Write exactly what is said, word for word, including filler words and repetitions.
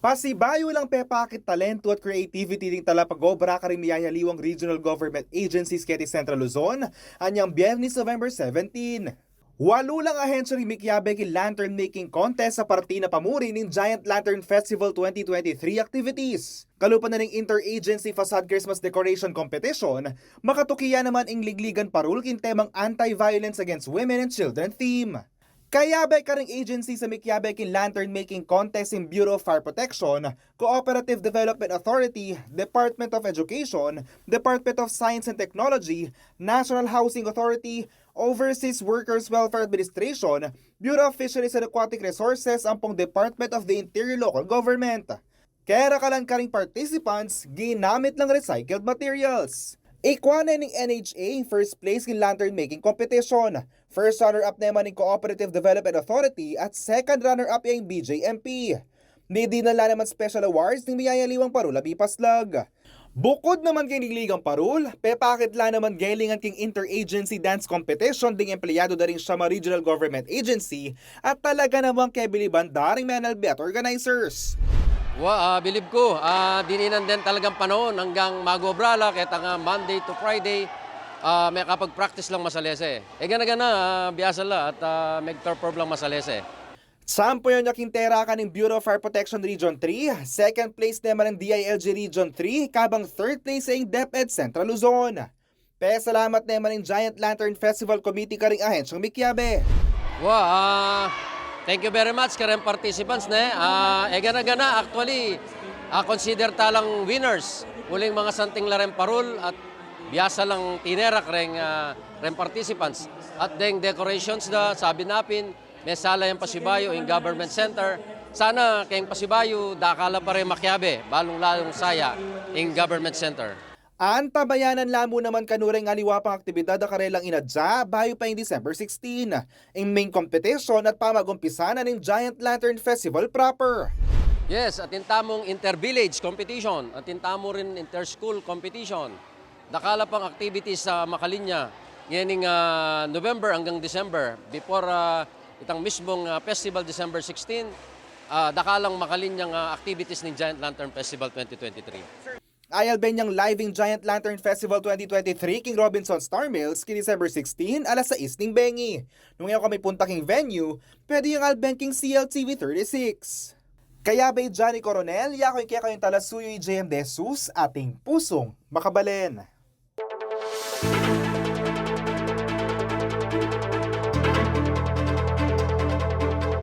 Pasibayu lang pepakit talentu at creativity ding talapag-obra karing miyayaliwang regional government agencies keti Central Luzon, anyang Biyernes, November seventeen. Walu lang ahensya ring mikiabe king lantern making contest sa parti na pamuri ning Giant Lantern Festival twenty twenty-three activities. Kalupa na ning Interagency Facade Christmas Decoration Competition, makatuki ya naman ing Ligligan Parul king temang Anti-Violence Against Women and Children theme. Kayabe karing agency sa mikiabe king lantern making contest ing Bureau of Fire Protection, Cooperative Development Authority, Department of Education, Department of Science and Technology, National Housing Authority, Overseas Workers Welfare Administration, Bureau of Fisheries and Aquatic Resources, ampong Department of the Interior Local Government. Kerakalan karing participants, ginamit lang recycled materials. Ikwa ne ning N H A ing first place king lantern making competition. First runner-up naman ing Cooperative Development Authority at second runner-up ing B J M P. Dinan la naman special awards ning miyayaliwang parul a mipaslag. Bukud naman king Ligligan Parul, pepakit la naman gelingan king Interagency Dance Competition ding empleyadu da ring siyam a regional government agency at talaga namang kebiliban da ring menalbe at organizers. Wa, ah, bilib ku, ah, dininan den talagang panaun anggang mag-obra la, keta nga Monday to Friday, ah, mekapag-practice lang masalese. E gana-gana, ah, biasa la at, ah, meg-perform lang masalese. Sampuyan ya king terakan ning Bureau of Fire Protection Region three, second place naman ing D I L G Region three, kabang third place ing DepEd Central Luzon. Pesalamat naman ing Giant Lantern Festival Committee karing ahensyang mikiabe. Wa, ah, thank you very much kareng participants, ne. Ah, e gana-gana, actually, ah, consider talang winners. Uling masanting la reng parul at biasa lang tinerak reng, ah, reng participants. At deng decorations da, sabi napin, mesala yang pasibayu ing government center. Sana keng pasibayu, dakal la pa reng makiabe, balung-lalung saya ing government center. Antabayanan la mu naman kanu reng aliwa pang aktibidad a karelang inadya bayu pa ing December sixteen. Ing main competition at pamagumpisa na ning Giant Lantern Festival proper. Yes, atin tamung inter-village competition, atin tamu rin inter-school competition. Dakal la pang activities sa Makalinya, ngening, ah, November anggang December, before, ah, itang mismung, ah, festival December sixteen, ah, dakal lang Makalinyang, ah, activities ning Giant Lantern Festival twenty twenty-three. Ayalben yang live ing Giant Lantern Festival twenty twenty-three king Robinson Star Mills king December sixteen, alas sais ning bengi. Nung e kayu mipunta king venue, pwede yang alben king C L T V thirty-six. Kayabe i Johnny Coronel, yaku ing kekayung talasuyu, i J M De Jesus, ating pusung makabalen.